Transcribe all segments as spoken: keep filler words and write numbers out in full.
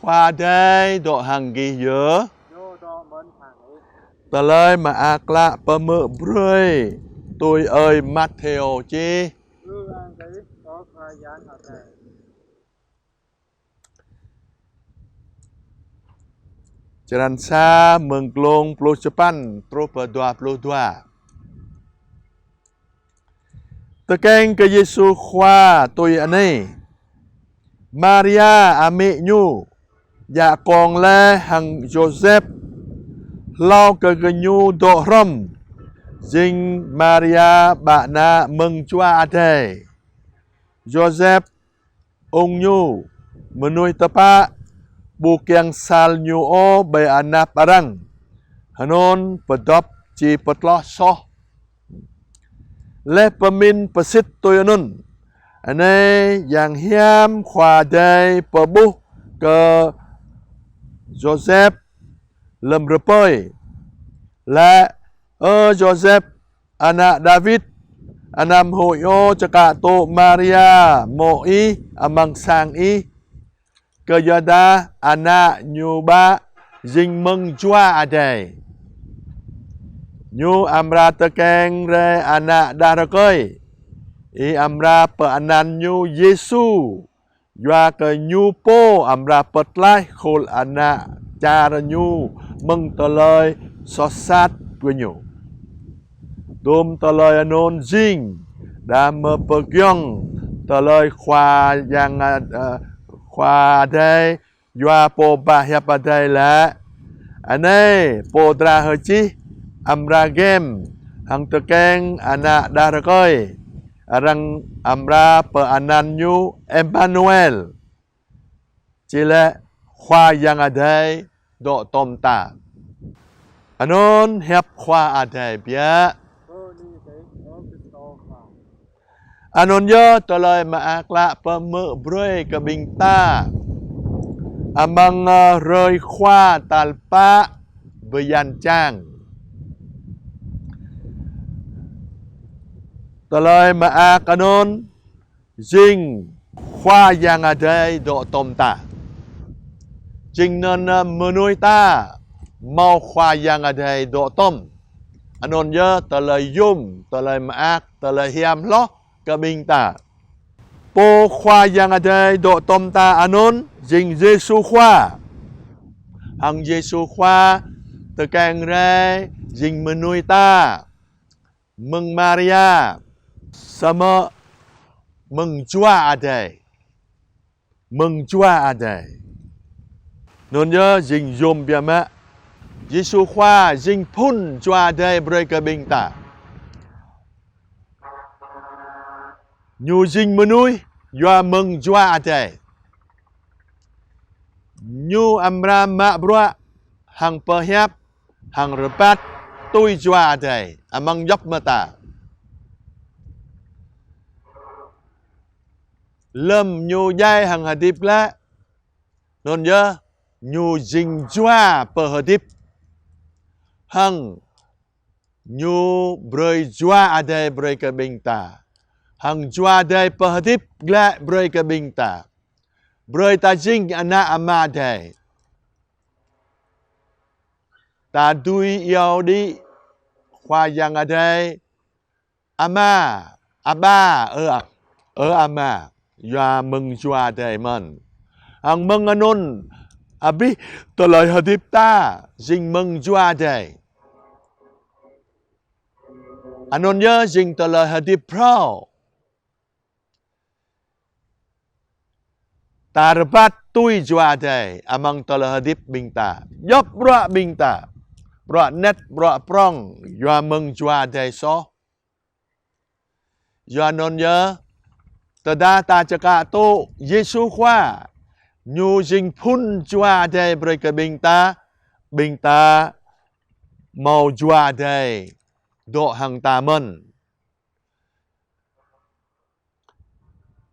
Khua Adai dŏ hăng gih yơh. Ñu dŏ mơ̆n hăng ih. Tơlơi Mơak Klă pơhmư̆ brơi tui ơi Matthêô čih. Ư-ang kơ Ih, ơ Khua Yang Adai. Črăn sa, mơ̆ng glông pluh čơpăn truh pơ dua pluh dua. Tơkeng kơ Yêsu Khua tui anai: Maria amĭ Ñu, djă kông laih hăng Yôsep, hlâo kơ gơñu dŏ hrŏm, jing Maria bă ană mơ̆ng Jua Adai. Yôsep, ung ñu, mơnuih tơpă, ƀu kiăng sal ñu ôh ƀơi anăp arăng, hơnŭn pơdŏp či pơtloh soh. Laih pơmĭn pơsit tui anŭn, anai yang hiam Khua Adai pơƀuh kơ Yôsep lơ̆m rơpơi, laĭ: Ơ Yôsep, ană Dawid, anăm huĭ ôh čơkă tŭ Maria mŏ ih amăng sang ih, kơyuadah ană ñu bă jing mơ̆ng Jua Adai. Ñu amra tơkeng rai ană đah rơkơi, ih amra pơanăn ñu Yêsu, yua kơ ñu pô amra pơtlaih khul ană čar ñu mơ̆ng tơlơi soh sat gơñu. Dôm tơlơi anŭn jing đah mơ̆ pơgiŏng tơlơi Khua Yang, ơ, Khua Adai, yua pô ba hiăp Adai laĭ: Anai, pô dra hơčih amra gem hăng tơkeng ană đah rơkơi, arăng amra pơanăn ñu Emanuel, či laĭ Khua Yang Adai dŏ tŏm ta. Anŭn hiăp Khua Adai biă. Anŭn yơh Tơlơi Mơak Klă pơhmư̆ brơi kơ ƀing ta amăng, ơ, hrơi Khua tal pă bơyan čang. Tơlơi Mơak anŭn jing Khua Yang Adai dŏ tŏm ta. Jing anŭn, ơ, mơnuih ta hmâo Khua Yang Adai dŏ tŏm. Anŭn yơh tơlơi yôm, tơlơi mơak, tơlơi hiam hloh kơ ƀing ta. Pô Khua Yang Adai dŏ tŏm ta anŭn jing Yêsu Khua. Hăng Yêsu Khua tơkeng rai jing mơnuih ta mơ̆ng Maria, samơ̆ mơ̆ng Jua Adai. Mơ̆ng Jua Adai. Anŭn yơh jing yôm biă mă. Yêsu Khua jing phŭn Jua Adai brơi kơ ƀing ta. Ñu jing mơnuih yua mơ̆ng Jua Adai. Ñu amra mă bruă hăng pơhiăp hăng rơbat tui Jua Adai amăng djŏp mơta. Lơ̆m ñu djai hăng hơdip glaĭ, anŭn yơh ñu jing Jua pơhơdip. Hăng ñu brơi Jua Adai brơi kơ ƀing ta. Hăng Jua Adai pơhơdip glaĭ brơi kơ ƀing ta. Brơi ta jing ană Ama Adai. Ta dưi iâu đĭ Khua Yang Adai Ama, Aba, ơ, ơ Ama, yua mơ̆ng Jua Adai mơ̆n. Hăng mơ̆ng anŭn abih tơlơi hơdip ta jing mơ̆ng Jua Adai. Anŭn yơh jing tơlơi hơdip phrâo. Ta rơbat tui Jua Adai amăng tơlơi hơdip ƀing ta. Djŏp bruă ƀing ta. Bruă anet, bruă prŏng, yua mơ̆ng Jua Adai soh. Yua anŭn yơh, tơdah ta čơkă tŭ Yêsu Khua, ñu jing phŭn Jua Adai brơi kơ ƀing ta, ƀing ta hmâo Jua Adai dŏ hăng ta mơ̆n.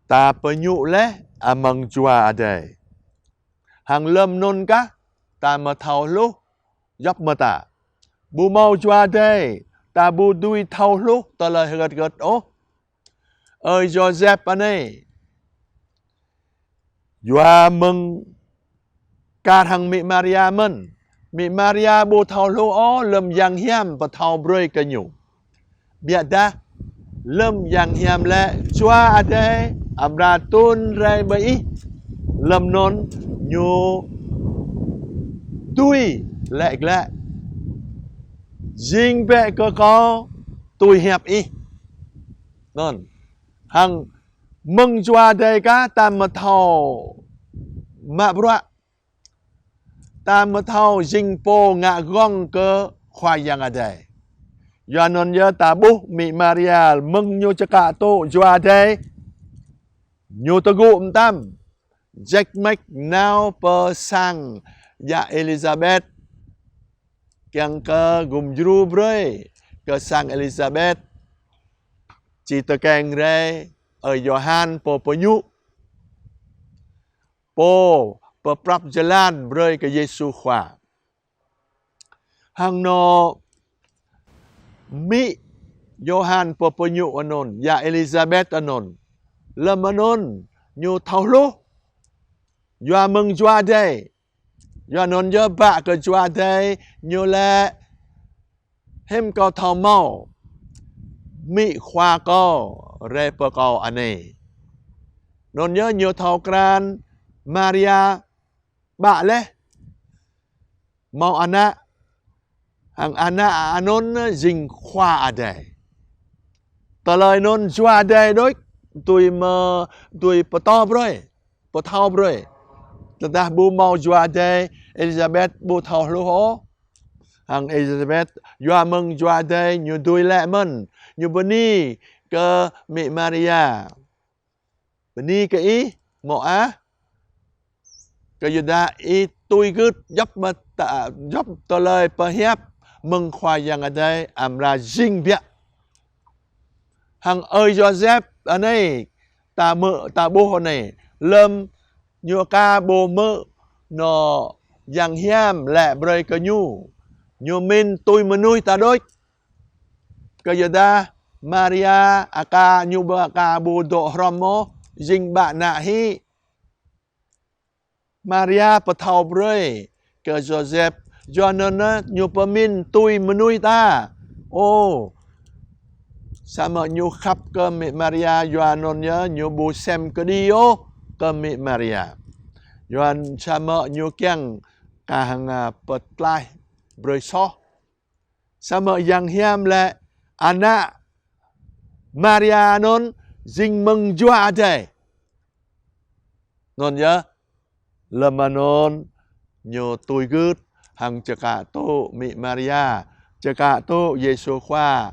Ta pơñŭ laih amăng Jua Adai. Hăng lơ̆m anŭn kah ta mơ̆ thâo hluh djŏp mơta. Ƀu hmâo Jua Adai, ta ƀu dưi thâo hluh tơlơi hơget hơget ôh. Ơi Yôsep anai, yua mơ̆ng kar hăng mĭ Maria mơ̆n. Mĭ Maria ƀu thâo hluh ôh lơm Yang Hiam pơthâo brơi kơ ñu. Biă dah, lơm Yang Hiam laĭ Jua Adai amra trŭn rai ƀơi ih, lơm anŭn ñu tui laĭ glaĭ: Jing bĕ kơ kâo tui hiăp ih. Anŭn. Hăng mơ̆ng Jua Adai kah ta mơ̆ thâo mă bruă, ta mơ̆ thâo jing pô ngă gơ̆ng kơ Khua Yang Adai. Yua anŭn yơh ta ƀuh mĭ Maria mơ̆ng ñu čơkă tŭ Jua Adai, ñu tơgŭ mơtam, jĕk mĕk nao pơ sang yă Elisabet, kiăng kơ gum djru brơi kơ sang Elisabet či tơkeng rai ơi Yôhan pô pơñu, pô pơprăp jơlan brơi kơ Yêsu Khua. Hăng anŏ mĭ Yôhan pô pơñu anŭn, yă Elisabet anŭn, lơm anŭn ñu thâo hluh yua mơ̆ng Jua Adai. Yua anŭn yơh bă kơ Jua Adai ñu laĭ: Hiư̆m kâo thâo hmâo mĭ khua kâo rai pơ kâo anai? Anŭn yơh ñu thâo krăn Maria ƀă laih hmâo ană, hăng ană anŭn jing Khua Adai. Tơlơi anŭn Jua Adai đôč tui mơ̆ tui pơtô brơi, pơthâo brơi. Tơdah ƀu hmâo Jua Adai, Elisabet ƀu thâo hluh ôh. Hăng Elisabet yua mơ̆ng Jua Adai ñu dưi laĭ mơ̆n, ñu bơni kơ mĭ Maria: Bơni kơ ih, mơak, kơ yua dah ih tui gưt djŏp mơta-, djŏp tơlơi pơhiăp mơ̆ng Khua Yang Adai amra jing biă. Hăng ơi Yôsep anai, ta mơ̆, ta ƀuh anai, lơm ñu aka ƀu hmư̆ anŏ Yang Hiam laĭ brơi kơ ñu, ñu mĭn tui mơnuih ta đôč. Kơ yua dah Maria aka ñu ƀu aka ƀu dŏ hrŏm ôh, jing ƀă ană hĭ. Maria pơthâo brơi kơ Yôsep, yua anŭn ñu pơmĭn tui mơnuih ta. Ô, samơ̆ ñu khăp kơ mĭ Maria, yua anŭn yơh ñu ƀu sem kơđi ôh kơ mĭ Maria. Yua samơ̆ ñu kiăng kah hăng, a, pơtlaih brơi soh. Samơ̆ Yang Hiam laĭ ană Maria anŭn jing mơ̆ng Jua Adai. Anŭn yơh, lơm anŭn ñu tui gưt hăng čơkă tŭ mĭ Maria, čơkă tŭ Yêsu Khua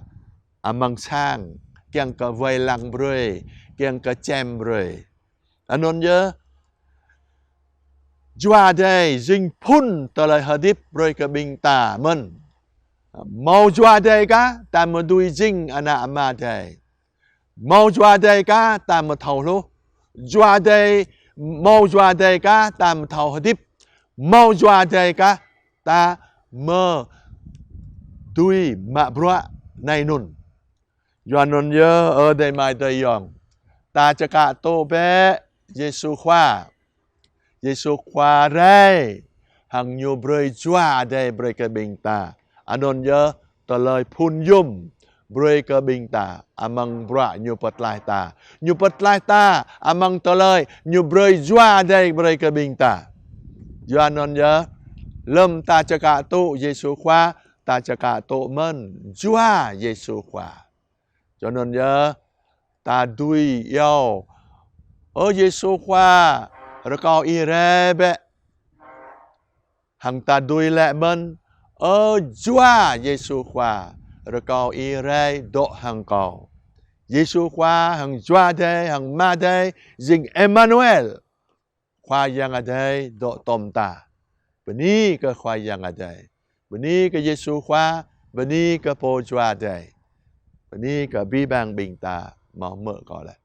amăng sang, kiăng kơ wai lăng brơi, kiăng kơ čem brơi. Anŭn yơh, Jua Adai jing phŭn tơlơi hơdip brơi kơ ƀing ta mơ̆n. Hmâo Jua Adai kah ta mơ̆ dưi jing ană Ama Adai. Hmâo Jua Adai kah ta mơ̆ thâo hluh. Jua Adai, hmâo Jua Adai kah ta mơ̆ thâo hơdip. Hmâo Jua Adai kah ta mơ̆ dưi mă bruă anai anŭn. Yua anŭn yơh, ơ adơi amai adơi ayŏng, ta čơkă tŭ bĕ Yêsu Khua. Yêsu Khua rai, hăng ñu brơi Jua Adai brơi kơ ƀing ta. Anŭn yơh, tơlơi phŭn yôm brơi kơ ƀing ta amăng bruă ñu pơtlaih ta. Ñu pơtlaih ta amăng tơlơi ñu brơi Jua Adai brơi kơ ƀing ta. Yua anŭn yơh, lơm ta čơkă tŭ Yêsu Khua, ta čơkă tŭ mơ̆n Jua Yêsu Khua. Yua anŭn yơh, ta dưi iâu: Ơ Yêsu Khua, rơkâo ih rai bĕ. Hăng ta dưi laĭ mơ̆n: Ơ Jua Yêsu Khua, rơkâo ih rai dŏ hăng kâo. Yêsu Khua hăng Jua Adai hăng Ama Adai jing Emanuel. Khua Yang Adai dŏ tom ta. Bơni kơ Khua Yang Adai. Bơni kơ Yêsu Khua, bơni kơ Pô Jua Adai. Bơni kơ abih bang ƀing ta hmâo hmư̆ kâo laĭ.